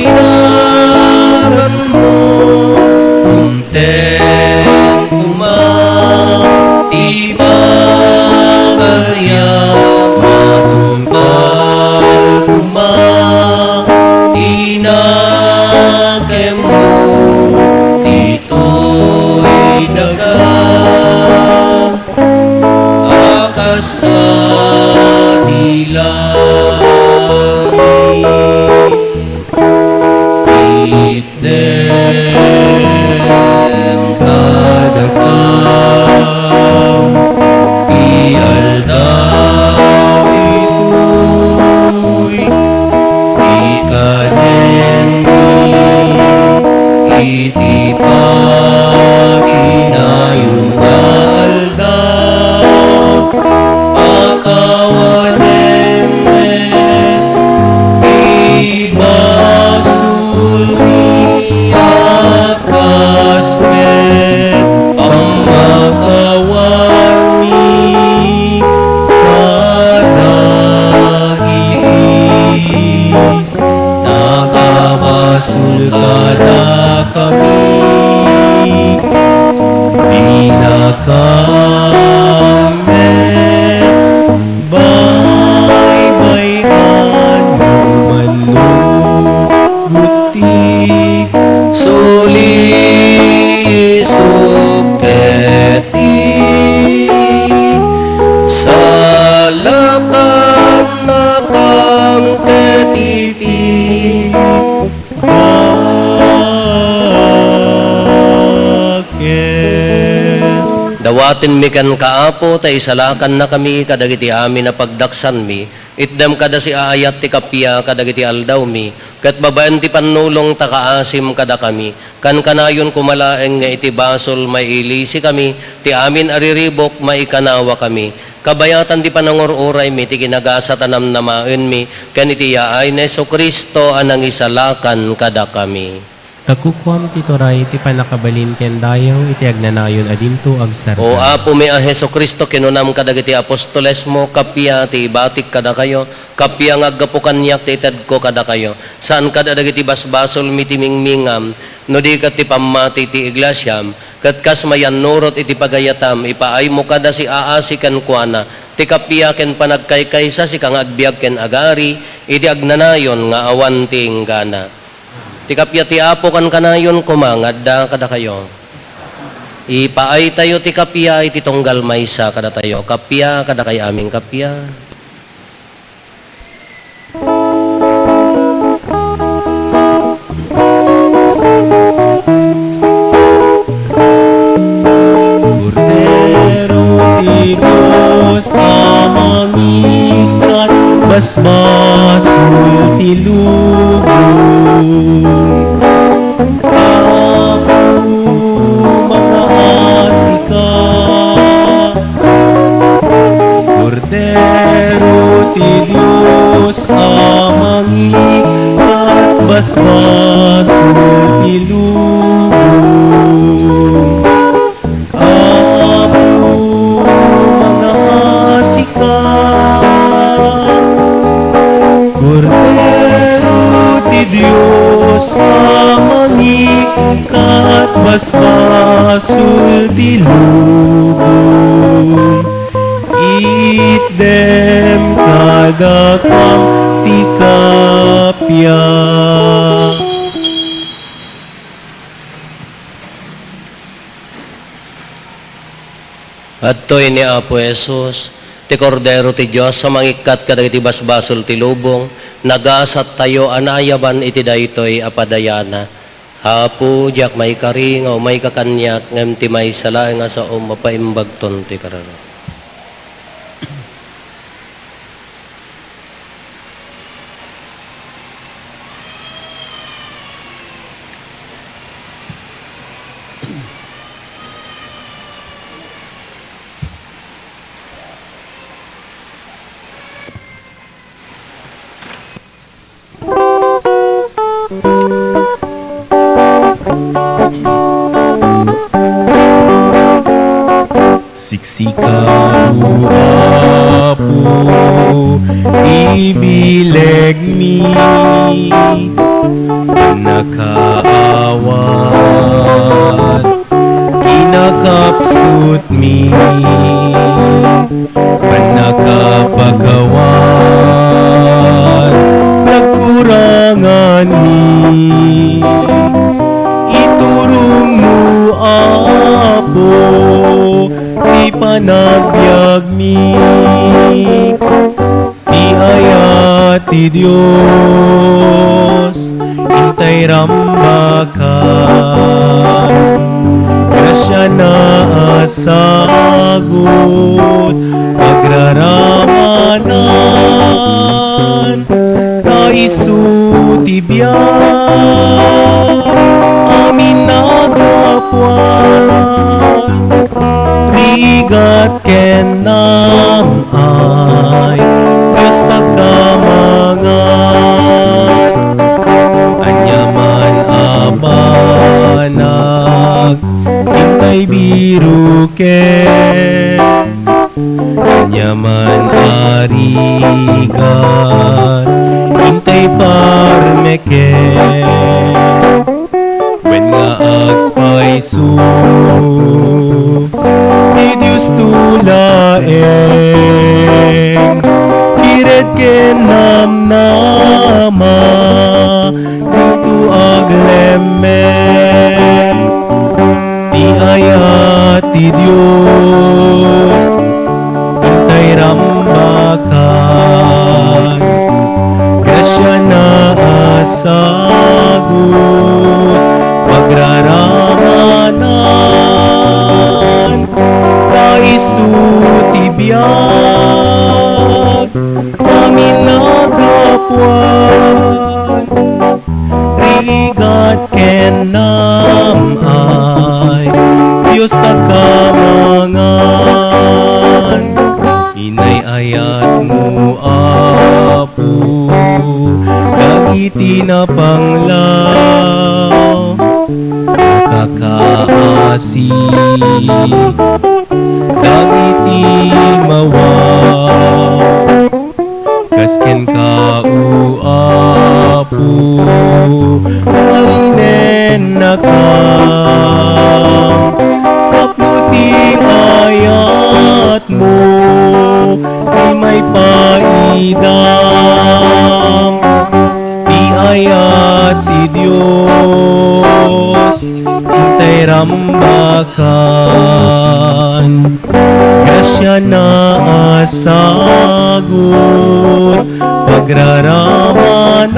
inarammo, dumteng koma, ti pagariam, matungpal koma, ti nakemmo, ditoy daga. A kas sa di langit, itdem kadakam ti aldaw itoy, ikanenmi iti paginayon nga aldaw. Pakawanem met ti basolmi a kas met pammakawanmi kadagiti nakabasol kadakami. Dinakam met baybay-an no mannugot ti sulisok ket ti salakannakam ket iti dakes. Dawatenmi kenka, Apo, ta isalakannakami kadagiti amin a pagdaksanmi. Itdem kadasi a ayat ti kappia kadagiti aldawmi, ket babaen ti pannulong ta kaasim kadakami. Kankanayon koma laeng nga iti basol mailisikami, ti amin a riribuk maikanawakami. Kabayatan ti panangur-uraymi ti kinagasat a namnamaenmi, ken iti yaay ni Jesu-Cristo a nangisalakan kadakami. Ta kukuam ti turay ti pannakabalin ken dayaw iti agnanayon a dinto agsardeng. O Apomi a Jesu-Cristo, kinunam kadagiti apostolesmo, kappia ti ibatik kadakayo, kappia nga aggapu kaniak ti itedko kadakayo. Saan kad a dagiti basbasolmi ti mingmingam, no di ket ti pammati ti iglesiam, ket kas mayannurot iti pagayatam, ipaaymo kadasi a asi kenkuana ti kappia ken panagkaykaysa, sika nga agbiag ken agari iti agnanayon nga awan ti inggana. Ti kappia ti Apo kankanayon koma nga adda kadakayo. Ipaaytayo ti kappia iti tunggal maysa kadatayo. Kappia, kadakay amin kappia. Kordero ti Dios a mangikkat basbasol ti lubong. Apo, mangaasika. Kordero ti Dios a mangikkat basbasol ti lubong. Apo, mangaasika. Kordero ti Dios a mangikkat basbasol ti lubong. Itdem kadakam ti kappia. Adtoy ni Apo Jesus, ti Kordero ti Dios a mangikkat kadagiti basbasol ti lubong, nagasattayo a naayaban iti daytoy a padayana. Apo, diak maikari nga umayka kaniak, ngem ti maysa laeng a saom, mapaimbagton ti kararag. Siksika, O Apo, ti bilegmi, pannakaawat, kinakapsutmi, pannakapakawan, nagkuranganmi. Iturongmo, Apo, ti panagbiagmi. Ti ayat ti Dios, intay rambakan. Grasiana a sagut, pagraramanan. Ta isu ti biag, amin a gapuan. Rigat ken nam-ay, Dios pagkamangan. Aniaman a banag, intay biroken. Aniaman a rigat, intay parmeken. Wen nga agpayso ti Diosto laeng, kired ken namnama, dinto aglemmek. Ti ayat ti Dios, intay rambakan. Grasiana a sagut, pagraramanan. Ta isu ti biag, amin a gapuan. Rigat ken nam-ay, Dios pagkamangan. Inay-ayatmo, Apo, dagiti napanglaw, nakakaasi dagiti mawaw. Kas kenka, O Apo, balinennakam. Tapno ti ayatmo ti maipaidam. Ti ayat ti Dios, intay Bakan, grasiana a sagut, pagraramanan,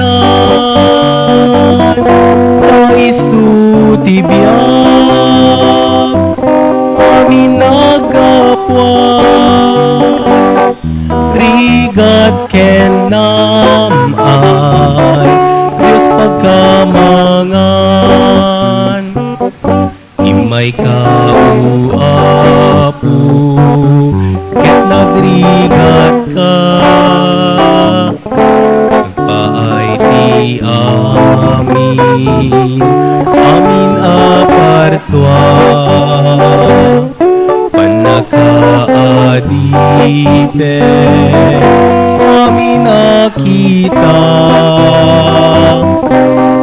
ta isu ti biag, amin naggapuan, rigat ken nam-an, Dios pagkamangan. Immayka, O Apo, ket nagrigatka. Nagpaay ti amin, amin a parsua. Pannakaadipen, amin a kita.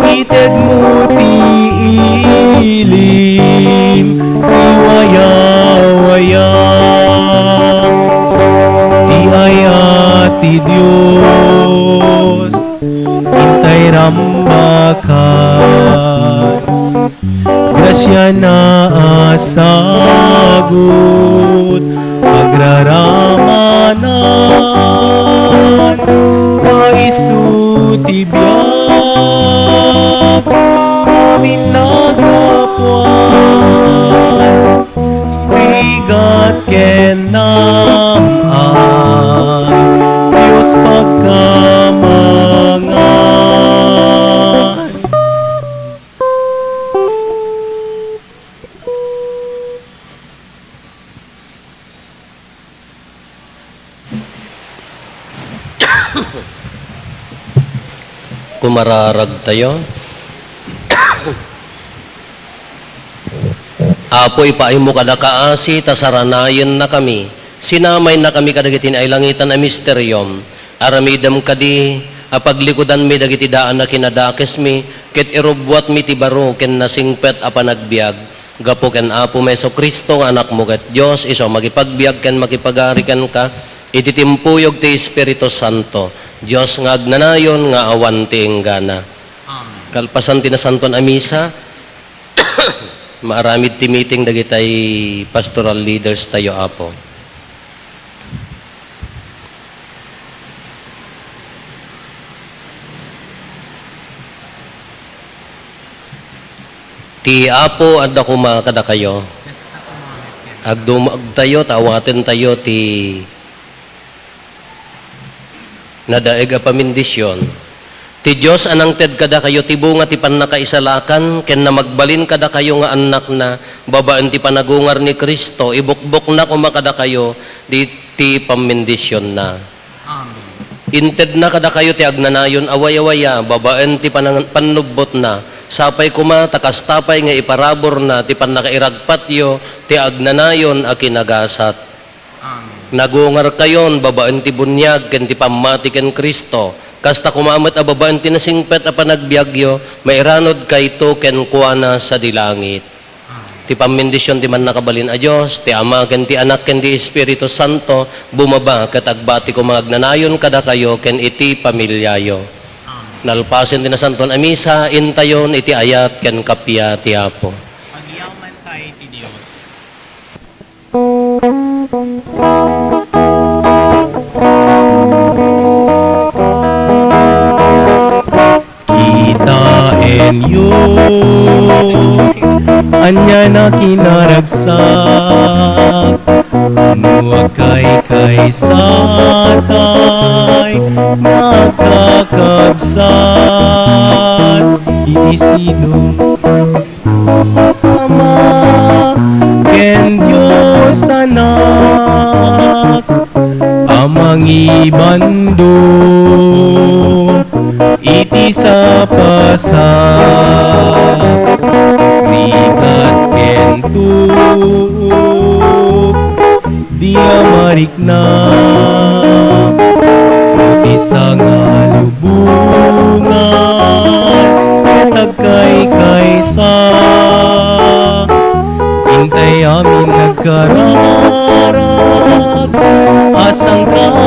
Itedmo ti ilim, ti wayawaya, ti ayat ti Dios, intay rambakan. Grasiana a sagut, pagraramanan, ta isu ti biag, amin naggapuan, rigat ken nam-an, Dios pagkamangan. Kumararagtayo. Apo, ipaaymo kada kaasi ta saranayennakami. Sinamaynakami kadagiti nailangitan a misteriom. Aramidem kadi a paglikudanmi dagiti daan a kinadakesmi, ket irubbuatmi ti baro ken nasingpet a panagbiag. Gapu ken Apomi Jesu-Cristo nga Anakmo ket Dios, isu a makipagbiag ken makipagari kenka iti timpuyog ti Espiritu Santo, Dios nga agnanayon nga awan ti inggana. Amen. Kalpasan ti Nasantoan a Misa, maaramid ti meeting dagitay pastoral leaders tayo, Apo. Ti Apo adda koma kadakayo. Agdumagtayo ta awatentayo ti nadaig a pamendisyon. Ti Dios a nangted kadakayo ti bunga ti pannakaisalakan ken namagbalin kadakayo nga annakna babaen ti panagungar ni Cristo, ibukbokna koma kadakayo di, ti pammendisionna. Amen. Intedna kadakayo ti agnanayon a wayawaya babaen ti panang-, pannubbotna. Sapay koma ta kasta pay nga iparaburna ti pannakairagpatyo ti agnanayon a kinagasat. Amen. Nagungarkayon babaen ti buniag ken ti pammati ken Cristo. Kasta koma met a babaen ti nasingpet a panagbiagyo, mairanudkayto kenkuana sadi langit. Ti pammendision ti Mannakabalin a Dios, ti Ama, ken ti Anak, ken ti Espiritu Santo, bumaba ket agbati koma agnanayon kadakayo ken iti pamiliayo. Nalpasen ti Nasantoan a Misa, intayon iti ayat ken kappia ti Apo. Agyaman tayo ti Dios. Kitaenyo, ania a kinaragsak, no agkaykaysatay nga agkakabsat iti sidong Ama ken Dios Anak a mangibando iti sapasat, rigat ken tuok, di a marikna, ti sangalubongan ket agkaykaysa. Intay amin nagkararag a sangka